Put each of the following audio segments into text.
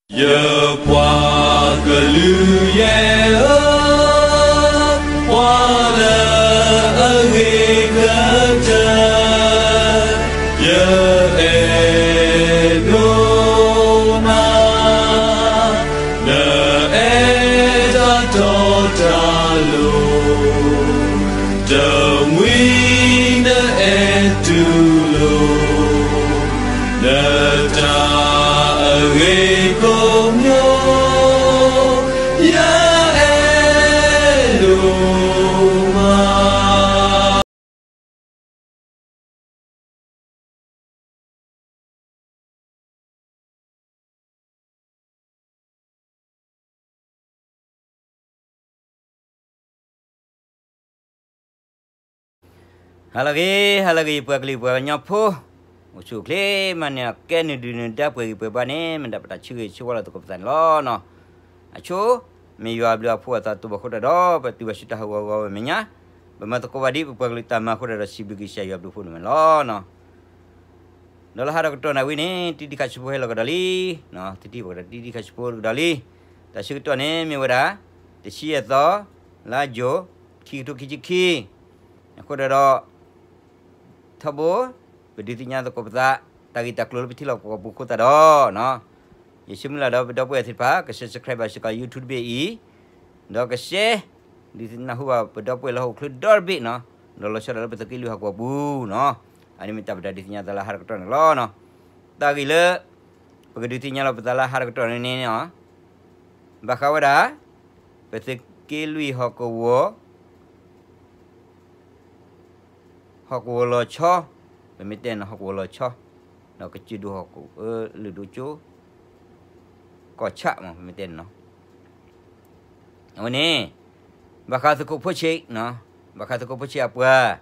ယပှၤကလုာ်ယဲၢ်ဧၢ, ပှၤလၢအဂ့ၤကတၢၢ်, ယအဲၣ်ဒိးနၤ, နအဲၣ်တၢ်တီတၢ်လိၤ, တမှံၤနအဲၣ်တူၢ်လိာ် နတၢ်အဂ့ၤကိးမံၤ, ယအဲၣ်ဒိးမး. ဟါလၢအဂ့ၤ, ဟါလၢအဂ့ၤ ပှၤကလုာ်ပှၤကညီဖိ, အိၣ်ဆူၣ်အိၣ်ချ့မးန့ၣ် ကဲနုာ်ဒုၣ်နုာ်ဒါပှဲၤဂံၢ်ပှဲၤဘါန့ၣ် မ့ၢ်ဒၣ်ပတၢ်ဆၢဂ့ၤဆၢဝါလီၤသကိးပသးန့ၣ်လီၤ. အဆိ မ့ၢ်ယွၤအဘျုးအဖှိၣ်အသးတဘၣ်အဃိတၢ်ဒီး ပတုၤဘၣ်ဆူတၢ်ဟးဂီၤဂီၤဝဲမဲာ်ညါ, ပမၤသကိးဘၣ်ဒ်ပပှၤကလုာ်တၢ်မၤအဃိတၢ်ဒီး စံးဘျုးကစၢ်ယွၤအဘျုးအဖှိၣ်န့ၣ်လီၤ. ဒီးလၢဟါဒီးကတီၢ်နၣ်ဝံၤန့ၣ် တံၤတံၤခးဆူဖိဟဲလီၤကဒီးလံ, တံၤတံၤဘၣ်ကဒီး တံၤတံၤခးဆူဖိကဒီးလံ. တၢ်ဆၢကတီၢ်န့ၣ်မ့ၢ်ဝဲဒၣ် တဆံယဲၢ်သီ လါယူၤ ခံကထိခံဆံခံ, အဃိတၢ်ဒီး ထီဘိ ပဒုးသ့ၣ်ညါသကိးပသး တၢ်ဂ့ၢ်တၢ်ကျိၤလၢပထံလီၢ်ကီၢ်ပူၤအဃိသတးဒီး ယဆၢမုၢ်လၢ်ဒီးပဒီပုၢ်ဝဲၢ်သ့ၣ်တဖၣ် က subscribe ဘၣ်စ့ၢ်ကီး YouTube တဘ့ၣ်အံၤ, ဒီးက share ဒုးသ့ၣ်ညါဟူဘၣ်ပဒီပုၢ်ဝဲၢ်လၢဟီၣ်ခိၣ်ချၢဒီတဘ့ၣ်နီၤ, ဒီးလီၤဆီဒၣ်တၢ်လၢပသုးက့လွံၢ်ဟီၣ်ကဝီၤပူၤနီၤ, အန့ၣ်မ့ၢ်တၢ်ပတၢ်ဒုးသ့ၣ်ညါသးလၢဟါတကတီၢ်န့ၣ်လီၤ. တၢ်ဂ့ၢ်လၢ ပကဒုးသ့ၣ်ညါလီၤပသးလၢဟါတကတီၢ်န့ၣ်န့ၣ် ဘၣ်ဃးဝဲဒၣ် ပသုးက့လွံၢ်ဟီၣ်ကဝီၤ ဟီၣ်ကဝီၤလီၤဆီ, ပမ့ၢ်တဲန့ၣ် ဟီၣ်ကဝီၤလီၤဆီ, ဒီးကစၢၢ်ဒိၣ်ဟီၣ်ကဝီၤ လၢၢ်ဒိၣ်ကၠိ ကီၢ်ဆၣ်မး ပမ့ၢ်တဲန့ၣ်နီၤ. အဝဲန့ၣ် ဘၣ်ဃးသုးခိၣ်ဖိဆ့း, ဘၣ်ဃးသုးခိၣ်ဖိဆ့းအပှၤ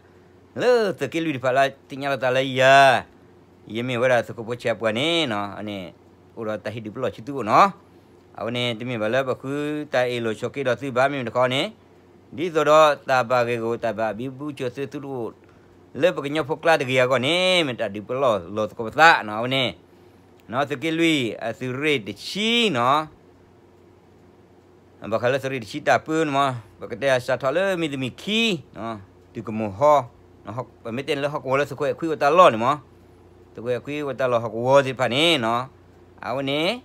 လၢသုးက့လွံၢ်တဖၣ်လၢသ့ၣ်ညါလီၤသးလၢယၤ, ယမ့ၢ်ဝဲဒၣ်သုးခိၣ်ဖိဆ့းအပှၤန့ၣ် အန့ၣ် အိၣ်ဒီးတၢ်ဟ့ၣ်ဒုးပလီၢ်ဆူသုအိၣ်နီၤ. အဝဲန့ၣ် တမ့ၢ်ဘၣ်လၢပဃုတၢ်အ့ၣ်လိာ်ဆိးက့ဒီးသုဘၣ် မ့မ့ၢ်တခီန့ၣ် ဒ်သိးဒီးတၢ်ဘၣ်ဂ့ၢ်ဂီၢ် တၢ်ဘၣ်ဘံဘူစၢၤသုသုတအိၣ် လၢပကညီဖိကျါတဂ့ၤအဂီၢ်န့ၣ် မ့ၢ်တၢ်ဒုးပလီၢ်လီၤသကိးပသးနီၤ. အဝဲန့ၣ် သုးက့လွံၢ်အသုးရ့ၣ်တဆံနီၤ, ဘၣ်ဃးလၢသုးရ့ၣ်တဆံတၢ်ပၢန့ၣ်မး ပကတဲအစးထီၣ်လၢမ့ၢ်တမံၤခံ တုၤကမီၤဟီ, ပမ့ၢ်တဲန့ၣ်လၢဟီၣ်ကဝီၤလၢသုးခိၣ်အဲၣ်ခွံအိၣ်တၢ်လီၢ်န့ၣ်မး, သုးခိၣ်အဲၣ်ခွံအိၣ်တၢ်လီၢ်ဟီၣ်ကဝီၤသ့ၣ်တဖၣ်န့ၣ်နီၤ, အဝဲန့ၣ်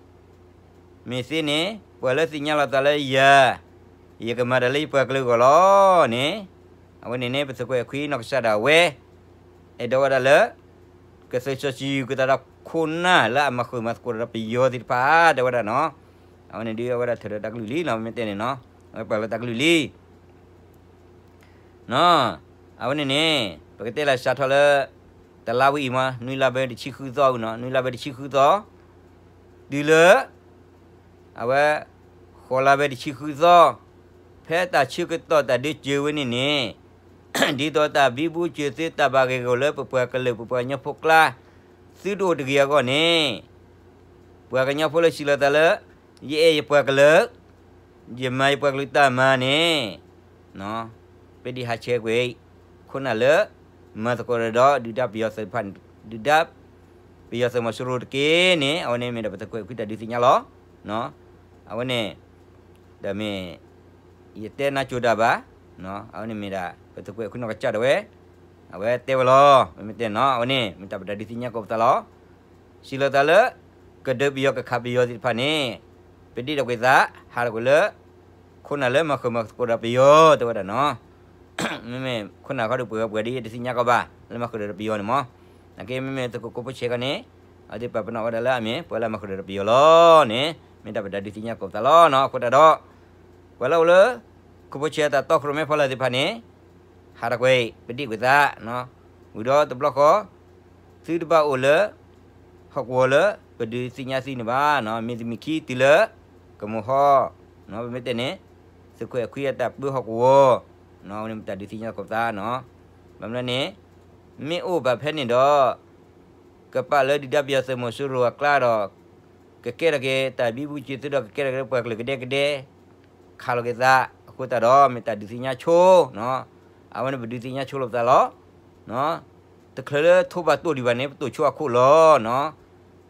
မ့ၢ်သ့န့ၣ် ပှၤလၢသ့ၣ်ညါလီၤသးလၢယၤ, ယကမၤတၢ်လၢယပှၤကလုာ်အဂီၢ်လီၤန့ၣ်, အဝဲန့ၣ်န့ၣ် ပသုးခိၣ်အဲၣ်ခွံနီၢ်ကစၢ်ဒၣ်ဝဲ အဲၣ်ဒိးဝဲဒၣ်လၢ ကသုးစီဆှံကသးဒီးခိၣ်နၢ်လၢအမၤဃုာ်မၤသကိးဒီးပယီၤသ့ၣ်တဖၣ် တဲဝဲဒၣ်နီၤ, အဝဲန့ၣ်ဒ်အဝဲဒၣ်ထုးဒီးတၢ်ကလုၢ်လံနီၤ, ပမ့ၢ်တဲန့ၣ်နီၤ, အဝဲပှၤလၢတၢ်ကလုၢ်လံ နီၤ, အဝဲန့ၣ်န့ၣ် ပကတဲလၢစးထီၣ်လၢ တလါဝံၤအံၤမး နွံလါဘၢတဆံဃုသီနီၤ, နွံလါဘၢတဆံဃုသီ, တုၤလၢ အဝဲ ဃိးလါဘၢတဆံဃုသီ, ဖဲတၢ်ဆၢကတီၢ်တၢ်ဒုးစၢၤဝဲန့ၣ်န့ၣ်, ဒ်သိးတၢ်ဘံဘူစၢၤသုတၢ်ဘၣ်ဂ့ၢ်ဂီၢ်လၢပပှၤကလုာ်ပပှၤကညီဖိကျါ သုတအိၣ်တဂ့ၤအဂီၢ်န့ၣ်, ပှၤကညီဖိလၢစံးလီၤသးလၢ ယအဲၣ်ယပှၤကလုာ် ယမၤယပှၤကလုာ်တၢ်မၤန့ၣ်, ပဒ်ဟးဆှဲးကွံာ် ခိၣ်နၢ်လၢ မၤသကိးဒီး ဒုၣ်ဒါပယီၤသုးတဖၣ်န့ၣ်, ဒုၣ်ဒါ ပယီၤသုးမီၤစိရိၤတက့ၢ်န့ၣ် အဝဲန့ၣ်မ့ၢ်ဒၣ်ပသုးခိၣ်အဲၣ်ခွံတၢ်ဒုးသ့ၣ်ညါလီၤ. အဝဲန့ၣ် ဒီးမ့ၢ် ယတဲနါစိၤတၢ်ဘၣ်, အဝဲန့ၣ်မ့ၢ်ဒၣ် ပသုးခိၣ်အဲၣ်ခွံနီၢ်ကစၢ်ဒၣ်ဝဲ အဝဲတဲဝဲလီၤ. မ့မ့ၢ်တဲနီၤ အဝဲန့ၣ် မ့ၢ်တၢ်ပတၢ်ဒုးသ့ၣ်ညါကိးပသးလီၤ. စံးလီၤသးလၢ ကဒုးပယီၤကခးပယီၤသ့ၣ်တဖၣ်န့ၣ် ပဒ့ၣ်ဒိးကွံာ်သး ဟးထီၣ်ကွံာ်လၢ ခိၣ်နၢ်လၢမၤဃုာ်မၤသကိးဒီးပယီၤ တဲဝဲဒၣ်နီၤ. မ့မ့ၢ်ခိၣ်နၢ်ခီဒုးပှဲၤဝဲပှဲၤဒ်ယတသ့ၣ်ညါကီးဘၣ် လၢမၤဃုာ်ဒီးပယီၤန့ၣ်မး. နာ်က့မ့မ့ၢ်သုးခိၣ်ဖိဆဲးခီန့ၣ် အဝဲသ့ၣ်ပာ်ပနီၣ်ဝဲဒၣ်လၢအမ့ၢ် ပှၤလၢမၤဃုာ်ဒီးပယီၤလီၤန့ၣ် မ့ၢ်တၢ်ပတၢ်ဒုးသ့ၣ်ညါကိးပသးလီၤနီၤ. အဃိတၢ်ဒီး ပှၤလၢအိၣ်လၢ ခိၣ်ဖိဆဲးတၢ်တီခိၣ်ရိၣ်မဲဖီလာ်သ့ၣ်တဖၣ်န့ၣ် ဟးထီၣ်ကွံာ် ပဒ့ၣ်ကွံာ်သး ဝံၤဒီးတဘျီဃီ သုတဘၣ်အိၣ်လၢ ဟီၣ်ကဝီၤလၢ ပဒုးသ့ၣ်ညါသုန့ၣ်ဘၣ်နီၤ. မ့ၢ်တမံၤခံတုၤလၢ ကမီၤဟီ ပမ့ၢ်တဲန့ၣ် သုးခိၣ်အဲၣ်ခွံအတၢ်ပၢဟီၣ်ကဝီၤ အဝဲန့ၣ်မ့ၢ်တၢ်ဒုးသ့ၣ်ညါကိးပသးနီၤ. ဘၣ်မနုၤန့ၣ် မ့ၢ်အိၣ်ဘၣ်ဖဲန့ၣ်ဒီး ကပာ်လၢဒုၣ်ဒါပယီၤသုးမီၤစိရိၤအကျါဒီး ကကဲထီၣ်က့ၤတၢ်ဘံဘူစၢၤသုဒီးကကဲထီၣ်က့ၤလၢပှၤကလုာ်ကဒဲကဒဲ ခးလီၤက့ၤသး အဃိသတးဒီးမ့ၢ်တၢ်ဒုးသ့ၣ်ညါဆိနီၤ. အဝဲန့ၣ်ပဒုးသ့ၣ်ညါဆိလီၤပသးလီၤ. တချုးလၢထိးဘၣ်တိၢ်ဒံးဘၣ်န့ၣ် ပတိၢ်ဆိအခိၣ်လီၤနီ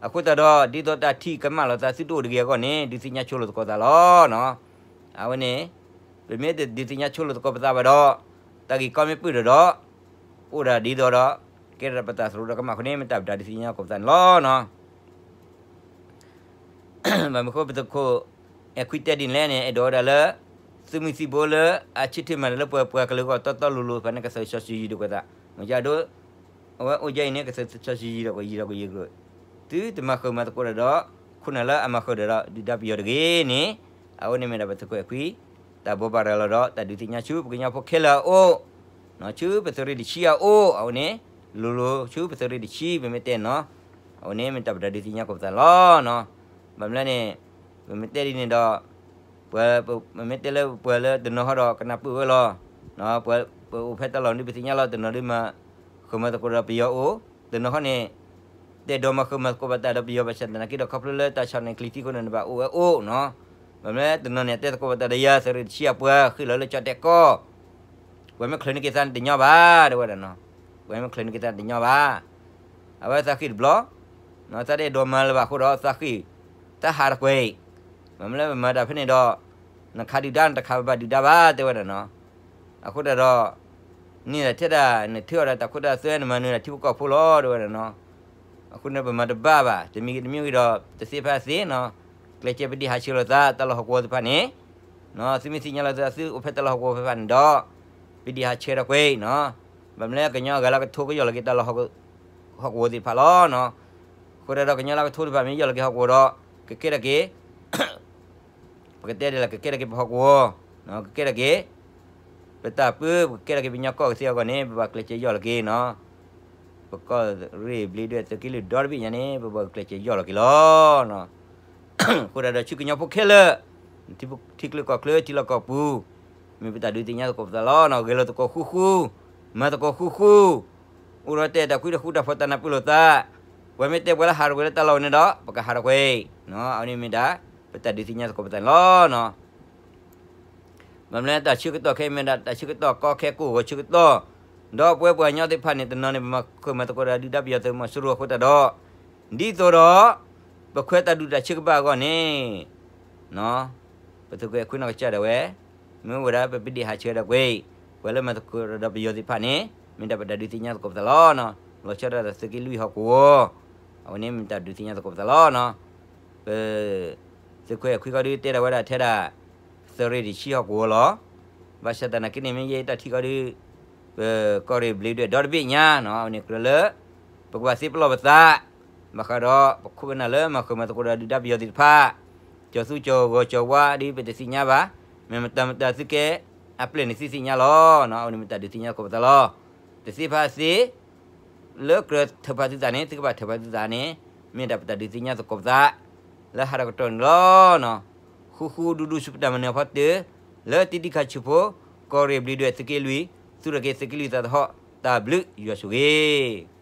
ၤ. အဃိသတးဒီး ဒ်သိးတၢ်ထံၣ်ကမၣ်လိာ်သးသုတအိၣ်တဂ့ၤအဂီၢ်န့ၣ် ဒုးသ့ၣ်ညါဆိလိာ်သကိးသးလီၤ. အဝဲန့ၣ် ပမ့ၢ်တဒုးသ့ၣ်ညါဆိလိာ်သကိးပသးဘၣ်ဒီး တၢ်ဂ့ၢ်ကီမ့ၢ်ပုၢ်ဒီးဒီး အိၣ်ဒၣ်ဒ်သိးဒီး ကဲထီၣ်ပသးသရိာ်ဒီးကမၣ်အဃိန့ၣ် မ့ၢ်တၢ်ပတၢ်ဒုးသ့ၣ်ညါသကိးပသးန့ၣ်လီၤ. ဘၣ်မနုၤအဃိ ပသုးခိၣ်အဲၣ်ခွံတဲဒ်န့ၣ်လဲၣ်န့ၣ် အဲၣ်ဒိးဝဲဒၣ်လၢ သုးမုၢ်သံၣ်ဘိလၢအဆၢထၢၣ်မၤတၢ်လၢပှၤပှၤကလုာ်အဂီၢ်တီတီလိၤလိၤတဖၣ်န့ၣ် ကသးစီဆှံယံၤဒီးကွဲးသး မ့ၢ်ကဒိ အဝဲအိၣ်ဒ်အံၤန့ၣ် ကသးစီဆှံယံၤဒီးကွဲးယံၤဒီးကွဲးယံၤကရၢၢ် သုတမၤဃုာ်မၤသကိးတၢ်ဒီး ခိၣ်နၢ်လၢအမၤဃုာ်တၢ်ဒီး ဒုၣ်ဒါပယီၤတဂ့ၤန့ၣ် အဝဲန့ၣ်မ့ၢ်ဒၣ်ပသုးခိၣ်အဲၣ်ခွံ တၢ်ဘိးဘၣ်ရၤလီၤဒီး တၢ်ဒုးသ့ၣ်ညါဆူပှၤကညီဖိခဲလၢာ်အအိၣ် ဆူပသုးရ့ၣ်တဆံအအိၣ် အဝဲန့ၣ် လိၤလိၤဆူပသုးရ့ၣ်တဆံ ပမ့ၢ်တဲနီၤ အဝဲန့ၣ်မ့ၢ်တၢ်ပတၢ်ဒုးသ့ၣ်ညါသကိးပသးလီၤ. ဘၣ်မနုၤလဲၣ်န့ၣ် ပမ့ၢ်တဲဒ်န့ၣ်ဒီး ပမ့ၢ်တဲလၢပှၤလၢတနီၤဟီဒီးကနၢ်ပၢၢ်ဝဲလီၤ. ပအိၣ်ဖဲတၢ်လီၢ်ဒ်ပသ့ၣ်ညါလီၤ တနီၤဒ်မၤဃုာ်မၤသကိးဒီးပယီၤအိၣ် တနီၤဟီန့ၣ် တဲဒိးမၤဃုာ်မၤသကိးဘၣ်တၢ်ဒီးပယီၤဘၣ်ဆၣ်သနာ်က့ဒီး ခီဖျိလၢတၢ်ဆီၣ်န့ၢ်ကျံၤသံအဃိန့ၣ် နဘၣ်အိၣ်ဝဲအိၣ်နီၤ. ဘၣ်မနုၤလဲၣ် တနီၤန့ၣ် တဲသကိးဘၣ်တၢ်ဒီးယၤ သုးရ့ၣ်တဆံအပှၤဃ့ၢ်လီၤလၢကၠီၣ်တဲာ်ကီၢ် ပှၤမ့ၢ်ချုးန့ၢ်က့ၤသးန့ၣ်တညီဘၣ် တဲဝဲဒၣ်နီၤ. ပှၤမ့ၢ်ချုးန့ၢ်က့ၤသးန့ၣ်တညီဘၣ်. အဝဲသးဃ့ၢ်တဘျီ သးတအဲၣ်ဒိးမၤလၢၤဘၣ်အဃိဒီး သးဃ့ၢ် သးဟးတကွဲးအံၤ ဘၣ်မနုၤလၢပမၤတၢ်ဖဲန့ၣ်ဒီး နခးဒုၣ်ဒါနတခးဘၣ်ဒုၣ်ဒါဘၣ် တဲဝဲဒၣ်နီၤ. အဃိသတးဒီး န့ၣ်ဒၣ်ထဲဒၣ် နထုးအီၤဒီးတၢ်ခိတၢ်သွဲ နမၤနုၤဒၣ်ထံဖိကီၢ်ဖိလီၤ တဲဝဲဒၣ်နီၤ. အဃိန့ၣ်ပမၤတဘၣ်ဘၣ် တမံၤဂ့ၤတမံၤဂ့ၤဒီး တသ့ဖဲအသ့နီၤ. ကျဲးစၢးပဒံးဟးဆှဲးလိာ်သး တၢ်လီၢ်ဟီၣ်ကဝီၤသ့ၣ်တဖၣ်န့ၣ် သုမ့ၢ်သ့ၣ်ညါလီၤသးသုအိၣ်ဖဲတၢ်လီၢ်ဟီၣ်ကဝီၤဖဲဖဲန့ၣ်ဒီး ပဒံးဟးဆှဲးဒီးကွဲးနီၤ. ဘၣ်မနုၤလဲၣ် ကညီအဂၤလၢကထိကယီၢ်လီၤက့ၤတၢ်လီၢ်ဟီၣ်ကဝီၤသ့ၣ်တဖၣ်လီၤနီၤ. အဃိသတးဒီးကညီလၢကထိတဖၣ်မ့ၢ်ယီၢ်လီၤက့ၤဟီၣ်ကဝီၤဒီး ကကဲထီၣ်က့ၤ ပကတဲဒ်လဲၣ် ကကဲထီၣ်က့ၤပဟီၣ်ကဝီၤ, ကကဲထီၣ်က့ၤ ပတၢ်ပၢ ပကကဲထီၣ်က့ၤပညီကီၢ်ကသ့အဂီၢ်န့ၣ် ပဘၣ်ကျဲးစၢးယီၢ်လီၤက့ၤနီၤ. ပကီၢ်ရ့ၣ်ဘျ့ဒွဲၣ်သုးက့လွံၢ်ဒီတဘ့ၣ်ညါန့ၣ် ပဘၣ်ကျဲးစၢးယီၢ်လီၤက့ၤလီၤ. အဃိသတးဒီးဆူကညီဖိခဲလၢာ် ထံချၢကီၢ်ချၢ ထံလီၢ်ကီၢ်ပူၤ မ့ၢ်ပတၢ်ဒုးသ့ၣ်ညါသကိးပသးလီၤ. ဂဲၤလိာ်သကိးဃူဃူ, မၤသကိးဃူဃူ, အိၣ်ဒီးတဲတၢ်ကွံတၢ်ဃူတၢ်ဖိးတၢ်နၢ်ပၢၢ်လိာ်သး, ပှၤမ့ၢ်တဲပှၤလၢဟးရကွဲးလၢတၢ်လီၢ်န့ၣ်ဒီး ပကဟးရကွဲး, အဝဲန့ၣ်မ့ၢ်ဒၣ် ပတၢ်ဒုးသ့ၣ်ညါသကိးပသးန့ၣ်လီၤ. ဘၣ်မနုၤလဲၣ် တၢ်ဆၢကတီၢ်ခဲအံၤမ့ၢ်ဒၣ် တၢ်ဆၢကတီၢ်ကီခဲကိၢ်ဂီၤဆၢကတီၢ်, ဒီးပဝဲပှၤကညီသ့ၣ်တဖၣ်န့ၣ် တနီၤန့ၣ် ပမၤဃုာ်မၤသကိးဒီးဒုၣ်ဒါပယီၤသုးမီၤစိရိၤအဃိသတးဒီး ဒ်သိးဒီး ပခွဲးတၢ်ဒူၣ်တၢ်ဆၢကဘၣ်အဂီၢ်န့ၣ် ပသုးခိၣ်အဲၣ်ခွံနီၢ်ကစၢ်ဒၣ်ဝဲ မ့ၢ်ဝဲဒၣ်ပပဒံးဟးဆှဲးဒီးကွဲး, ပှၤလၢမၤသကိးဒီးပယီၤသ့ၣ်တဖၣ်န့ၣ် မ့ၢ်ဒၣ်ပတၢ်ဒုးသ့ၣ်ညါသကိးပသးလီၤ. လီၤဆီဒၣ်တၢ်သုးက့လွံၢ်ဟီၣ်ကဝီၤ, အဝဲန့ၣ်မ့ၢ်တၢ်ဒုးသ့ၣ်ညါသကိးပသးလီၤ. ပသုးခိၣ်အဲၣ်ခွံခီဒုးတဲဒၣ်ဝဲဒၣ်ထဲဒၣ် သုးရ့ၣ်တဆံဟီၣ်ကဝီၤလီၤ. ဘၣ်ဆၣ်သနာ်က့န့ၣ် မ့ၢ်ယဲတၢ်ထံၣ်ခီဒုး ပကီၢ်ရ့ၣ်ဘျ့ဒွဲၣ်ဒီတဘ့ၣ်ညါနီၤ အဝဲန့ၣ်ကြၢးလၢ ပကဘၣ်သ့ပလီၢ်ပသး ဘၣ်ဃးဒီးပခိၣ်ပနၢ်လၢမၤဃုာ်မၤသကိးဒီးဒုၣ်ဒါပယီၤသ့ၣ်တဖၣ်, ကၠီၤသူကၠီၤဂီၤကၠီၤဝါဒ်ပတသ့ၣ်ညါဘၣ်, မ့ၢ်မတၤမတၤသုကဲ အပျဲၢ်န့ၣ်သုသ့ၣ်ညါလီၤ. အဝဲန့ၣ်မ့ၢ်တၢ်ဒုးသ့ၣ်ညါသကိးပသးလီၤ. တသ့ဖဲအသ့ လၢကြၢးထၢၣ်ဖးသုသးန့ၣ် သုကဘၣ်ထၢၣ်ဖးသုသးန့ၣ် မ့ၢ်ဒၣ်ပတၢ်ဒုးသ့ၣ်ညါသကိးပသး လၢဟးတကတီၢ်န့ၣ်လီၤ. ဃူဃူဒူဒူဆူပတၢ်မၤနၢၤအဖီတၢၢ် လၢတံၤဒံခးဆူၣ်ဖိ ကီၢ်ရ့ၣ်ဘျ့ဒွဲၣ်သုးက့လွံၢ် သူၣ်ထီၣ်က့ၤသုးက့လွံၢ်သးသဟီၣ် တၢ်ဘျုးယွၤဆိၣ်ဂ့ၤ